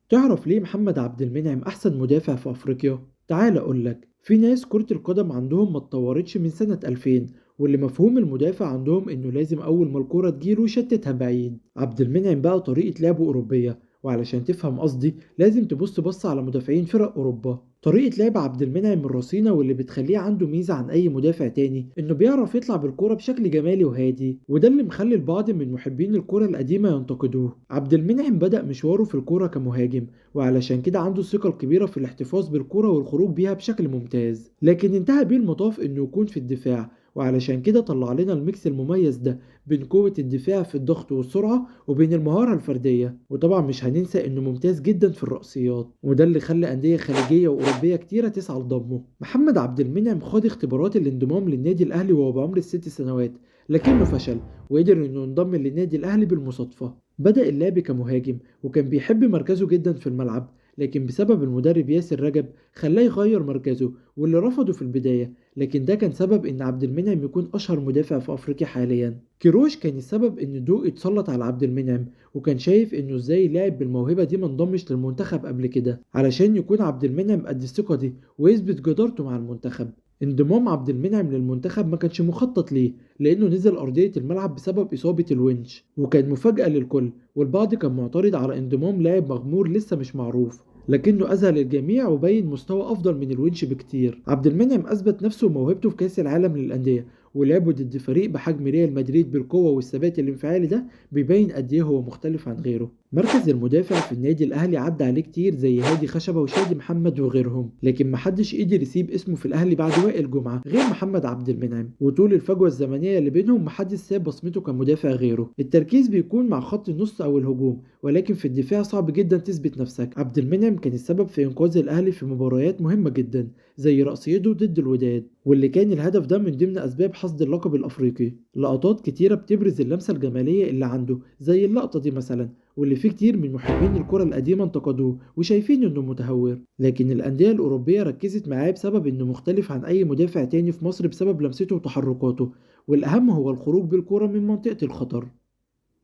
تعرف ليه محمد عبد المنعم أحسن مدافع في أفريقيا؟ تعال أقولك. في ناس كرة القدم عندهم ما اتطورتش من سنة 2000، واللي مفهوم المدافع عندهم إنه لازم أول ما الكرة تجيله يشتتها بعيد. عبد المنعم بقى طريقة لعبه أوروبية، وعلشان تفهم قصدي لازم تبص بص على مدافعين فرق أوروبا. طريقة لعب عبد المنعم الرصينة واللي بتخليه عنده ميزة عن أي مدافع تاني إنه بيعرف يطلع بالكرة بشكل جمالي وهادي، وده اللي مخلي البعض من محبين الكرة القديمة ينتقدوه. عبد المنعم بدأ مشواره في الكرة كمهاجم، وعلشان كده عنده الثقة الكبيرة في الاحتفاظ بالكرة والخروج بيها بشكل ممتاز، لكن انتهى بيه المطاف إنه يكون في الدفاع، وعلشان كده طلع لنا ال mix المميز ده بين قوة الدفاع في الضغط والسرعة وبين المهارة الفردية. وطبعا مش هننسى انه ممتاز جدا في الرأسيات، وده اللي خلى أندية خليجية وأوروبية كتيرة تسعى لضمه. محمد عبد المنعم خاض اختبارات الانضمام للنادي الأهلي وهو بعمر ال6 سنوات، لكنه فشل وقدر انه ينضم للنادي الأهلي بالمصادفة. بدأ اللعب كمهاجم وكان بيحب مركزه جدا في الملعب، لكن بسبب المدرب ياسر رجب خلاه يغير مركزه واللي رفضه في البداية، لكن ده كان سبب ان عبد المنعم يكون اشهر مدافع في افريقيا حاليا. كيروش كان السبب ان الضوء اتسلط على عبد المنعم، وكان شايف انه ازاي لاعب بالموهبة دي ما انضمش للمنتخب قبل كده، علشان يكون عبد المنعم قد الثقة دي ويثبت جدارته مع المنتخب. انضمام عبد المنعم للمنتخب ما كانش مخطط ليه، لانه نزل ارضية الملعب بسبب اصابة الونش، وكان مفاجأة للكل، والبعض كان معترض على انضمام لاعب مغمور لسه مش معروف، لكنه أذهل الجميع وبين مستوى أفضل من الونش بكتير. عبد المنعم أثبت نفسه وموهبته في كأس العالم للأندية، ولعبه ضد فريق بحجم ريال مدريد بالقوة والثبات الانفعالي ده بيبين قد إيه هو مختلف عن غيره. مركز المدافع في النادي الأهلي عدى عليه كتير زي هادي خشبة وشادي محمد وغيرهم، لكن محدش قدر يسيب اسمه في الأهلي بعد وائل جمعة غير محمد عبد المنعم، وطول الفجوة الزمنية اللي بينهم محدش ساب بصمته كمدافع غيره. التركيز بيكون مع خط النص أو الهجوم، ولكن في الدفاع صعب جدا تثبت نفسك. عبد المنعم كان السبب في إنقاذ الأهلي في مباريات مهمة جدا زي رأسيته ضد الوداد، واللي كان الهدف ده من ضمن أسباب حصد اللقب الأفريقي. لقطات كتيرة بتبرز اللمسة الجمالية اللي عنده زي اللقطة دي مثلا، واللي فيه كتير من محبين الكرة القديمة انتقدوه وشايفين انه متهور، لكن الأندية الأوروبية ركزت معاه بسبب انه مختلف عن أي مدافع تاني في مصر بسبب لمسته وتحركاته، والأهم هو الخروج بالكرة من منطقة الخطر.